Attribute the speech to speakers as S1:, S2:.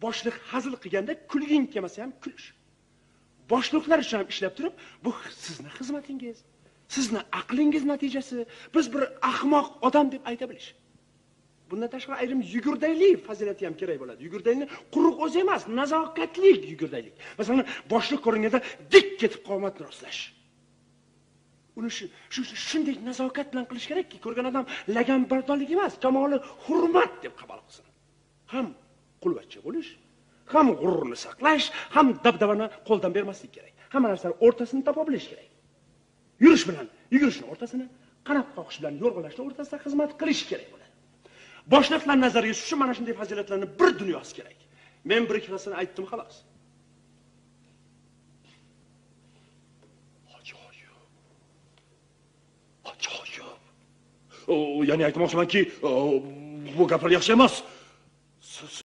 S1: Boshliq hazil qilganda kulging kelmasa ham kulish. Boshliqlar uchun ham ishlab turib, bu sizni xizmatingiz, sizni aqlingiz natijasi, biz bir ahmoq odam deb ayta bilish. Bundan tashqari ayrim yugurdaylik fazilati ham kerak bo'ladi. Yugurdaylikni quruq o'zi emas, nazokatli yugurdaylik. Masalan, boshliq ko'ringanda dik ketib qomatni rostlash. Uni shu shunday nazokat bilan qilish kerakki, ko'rgan odam laganbardorlik emas, kamoli hurmat deb qabul qilsin. Ham qulvachcha bo'lish, ham g'ururni saqlash, ham dabdabani qo'ldan bermaslik kerak. Hamma narsani o'rtasini topa bilish kerak. Yurish bilan yugurishni o'rtasini, qanot qoqish bilan yo'rg'alashni o'rtasida xizmat qilish kerak bo'ladi. Boshliqlar nazariga shu mana shunday fazilatlarni bir dunyosi kerak. Men bir ikkitasini aytdim xolos.
S2: Ajoyib. Ajoyib. Ya'ni aytmoqchimanki, bu gaplar yaxshi emas.